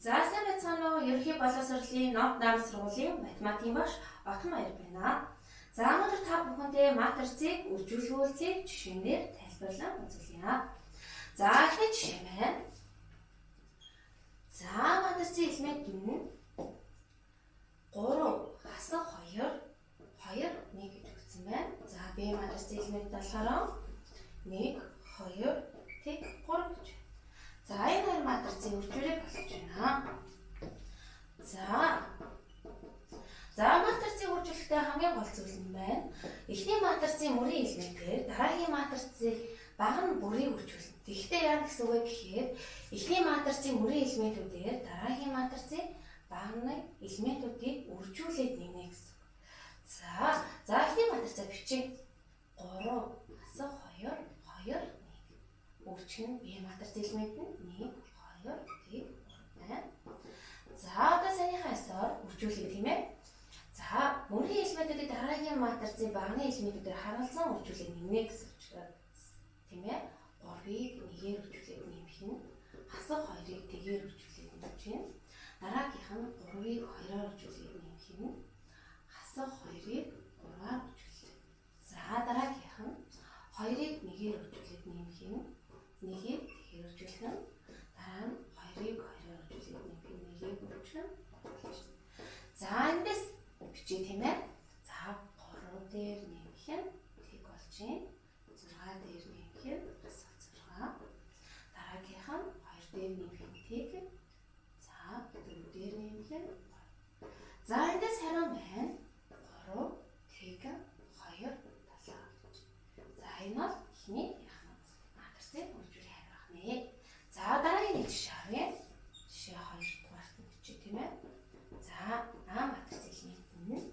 За сайн байцгаана уу? Ерөнхий боловсролын Номт нам сургуулийн математикийн багш Отгон Баяр байна. За өнөөдөр та бүхэндээ матрицыг үржүүлэх үйлдлийг жишээнээр тайлбарлан үзүүлье. За эхний жишээ байна. За матрицын элемент нь 3 хасах 2 2 1 гэж өгсөн байна. За Б матрицын элемент болохоор 1 2 тэг 3 гэж. За энэ хоёр матрицын үржүүрийг олж байна. За. За матрицыг үржүүлэхдээ хамгийн гол зүйл нь байна. Эхний матрицын мөрийн элементээр дараагийн матрицыг бага нь бүрийг үржүүлнэ. Тэгэхдээ яа гэсэн үг вэ гэхээр эхний матрицын мөрийн элементүүдээр дараагийн матрицын баганы элементүүдийг үржүүлээд нэмнэ гэсэн үг. За, за эхний матрицаа бичиж 3 хасах 2 2 1. Үржих нь Б матриц элемент нь 1 2 тэг 3 байна. За одоо саяныхаа ёсоор үржүүлэх тийм ээ. За мөрийн элементүүдийг дараагийн матрицын баганы элементүүдээр харгалзан үржүүлээд нэмнэ гэсэн учраас тийм ээ. 3-ыг 1-ээр үржүүлээд нэмэх нь хасах 2-ыг тэгээр үржүүлээд нэмж байна. Дараагийнх нь 3-ыг 2-оор үржүүлээд нэмэх нь хасах 2-ыг 3-аар үржүүлээ. За дараагийнх нь 2-ыг 1-ээр үржүүлээд нэмэх нь 1-ийг тэгээр үржүүлэх нь дараа нь 2-ыг 2-оор үржүүлээд нэмэх нь 1-ийг үржих нь. За эндээс бичиж тийм ээ. За 3 дээр нэмэх нь тэг болж байна. 6 дээр нэмэх нь хасах 6. Дараагийнх нь 2 дээр нэмэх нь тэг. За 4 дээр нэмэх нь 3. За эндээс хариу байна. 3 тэг 2 7 гэж. За энэ бол эхний матрицын үржүүлэх хариу байна. За дараагийн нэг жишээ авъя. Жишээ 2 дугаарт нь бичиж тийм ээ. За А матриц элемент нь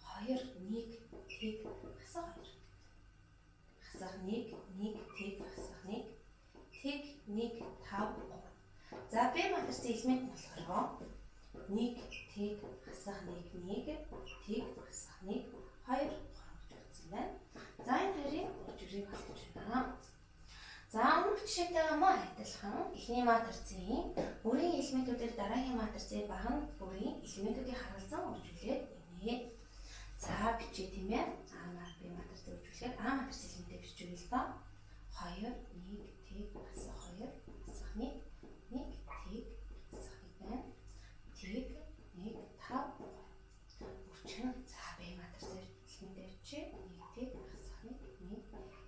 2 1 тэг хасах 2. Хасах 1 1 тэг хасах 1 тэг 1 5 3. За Б матрицын элемент нь болохоор 1 тэг хасах 1 1 тэг хасах 1 2 3 гэж өгсөн байна. За энэ хоёрын үржүүрийг олж байна. За өмнөх жишээтэйгээ мөн адилхан эхний матрицын бүрийн элементүүдээр дараагийн матрицын бага нь бүрийн элементүүдийг харгалзан үржүүлээд нэмнэ. За бичиж тийм ээ. А Б матрицыг үржүүлэхээр А матриц элементээ бичиж өгье л доо. 2 1 тэг хасах 2 хасах 1 1 тэг хасах 1 байна. Тэг 1 5 3. Үржих нь за Б матриц элементээ бичиж 1 тэг хасах 1 1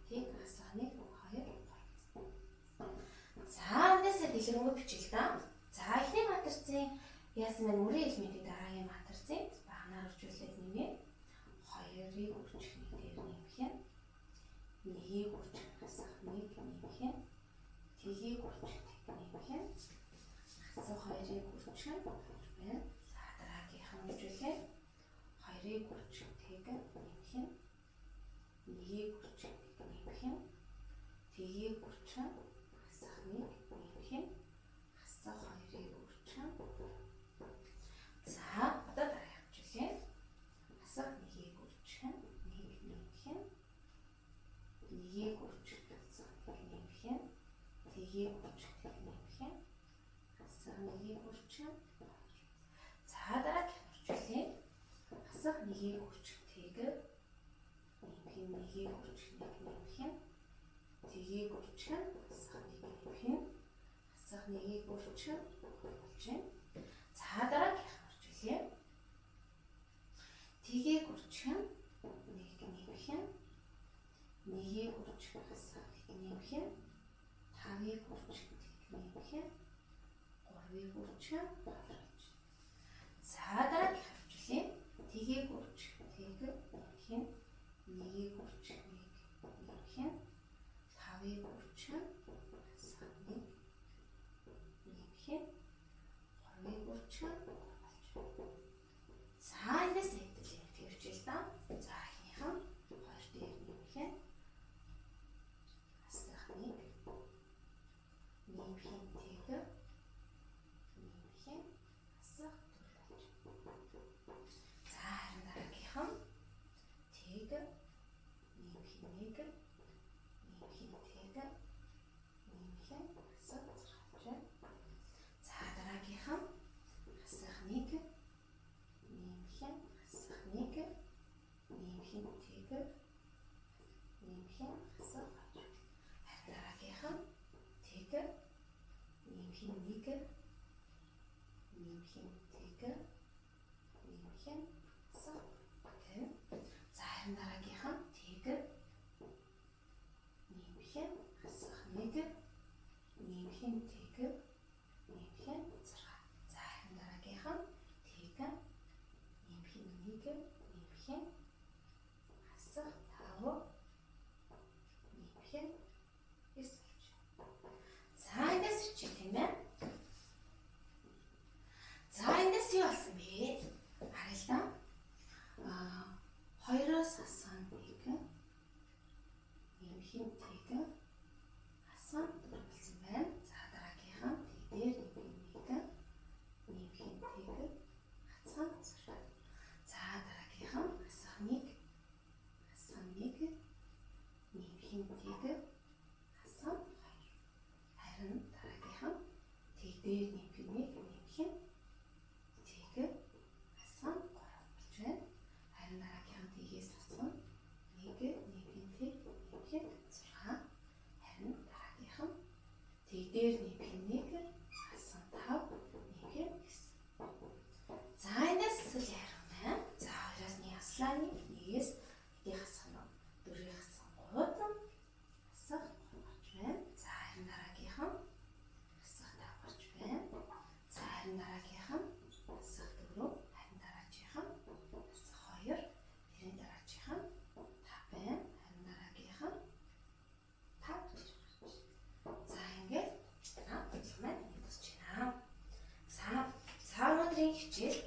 тэг хасах 1 2 3. За эндээсээ дэлгэрэнгүй бичиж л да. За эхний матрицын яасан бэ? Мөрийн элементийг дараагийн матрицын баганаар үржүүлээд нэмье. 2-ыг үржих 1 дээр нэмэх нь 1-ийг үржих хасах 1 нэмэх нь тэгийг үржих тэг нэмэх нь хасах 2-ыг үржих нь 2 байна. За дараагийнх нь үржүүлээ. 2-ыг үржих тэг нэмэх нь 1-ийг үржих 1 нэмэх нь тэгийг үржих нь хасах 1 нэмэх нь хасах 2-ыг үржих нь. За одоо дараагийнх үржүүлээ. Хасах 1-ийг үржих нь 1 нэмэх нь 1-ийг үржих хасах 1 нэмэх нь тэгийг үржих тэг нэмэх нь хасах 1-ийг үржих нь 2. За дараагийнх үржүүлээ. Хасах 1-ийг үржих тэг нэмэх нь 1-ийг үржих 1 нэмэх нь тэгийг үржих нь хасах 1 нэмэх нь хасах 1-ийг үржих нь болж байна. За дараагийнх үржүүлээ. Тэгийг үржих нь 1 нэмэх нь 1-ийг үржих хасах 1 нэмэх нь 5-ыг үржих тэг нэмэх нь 3-ыг үржих нь 2 болж. За дараагийнх үржүүлээ. Тэгийг үржих тэг нэмэх нь 1-ийг үржих 1 нэмэх нь 5-ыг үржих нь хасах 1 нэмэх нь 3-ыг үржих нь 3 болж. За эндээс хэдүүлээ тэгвч л да. За эхнийх нь 2 дээр нэмэх нь хасах 1 нэмэх нь тэг нэмэх нь хасах 4 болж. За харин дараагийнх нь тэг нэмэх нь 1 нэмэх нь тэг нэмэх нь хасах 6 болж байна. За Нэмэх нь 1, нэмэх нь тэг, нэмэх нь хасах тийм. За харин дараагийнх нь тэг, нэмэх нь хасах 1, нэмэх нь тэг, нэмэх нь 6. За харин дараагийнх нь тэг, нэмэх нь 1, нэмэх нь хасах 5, нэмэх нь 9 болж байна. За эндээс өчиг тийм ээ. За эндээс юу болсон бэ? Харъя л да. 2-оос хасах 1, нэмэх нь тэг, хасах 4 болсон байна. За дараагийнх нь тэг дээр нэмэх нь 1, нэмэх нь тэг, хасах 6. За дараагийнх нь хасах 1, хасах 1, нэмэх нь тэг, хасах 2. Харин дараагийнх нь тэг дээр нэмэх нь 1, нэмэх нь тэг, хасах 3 болж байна. Харин дараагийнх нь тэгээс хасах 1, нэмэх нь тэг, нэмэх нь 6. Харин дараагийнх нь тэг дээр нэмэх нь 1, хасах 5, нэмэх нь 9. За энэс сүүлийн хариу байна. За 2-оос 1 хаслаа 1, 1-ээс 1-ийг хасах нь 4-ийг хасах 3, хасах 3 гарч байна. За харин дараагийнх нь хасах 5 гарч байна. За харин дараагийнх нь хасах 4, харин дараагийнх нь хасах 2, тэрийн дараагийнх нь 5 байна. Харин дараагийнх нь 5 гэж гарч байна. За ингээд бодлого маань энд тусч байна. За өнөөдрийн хичээл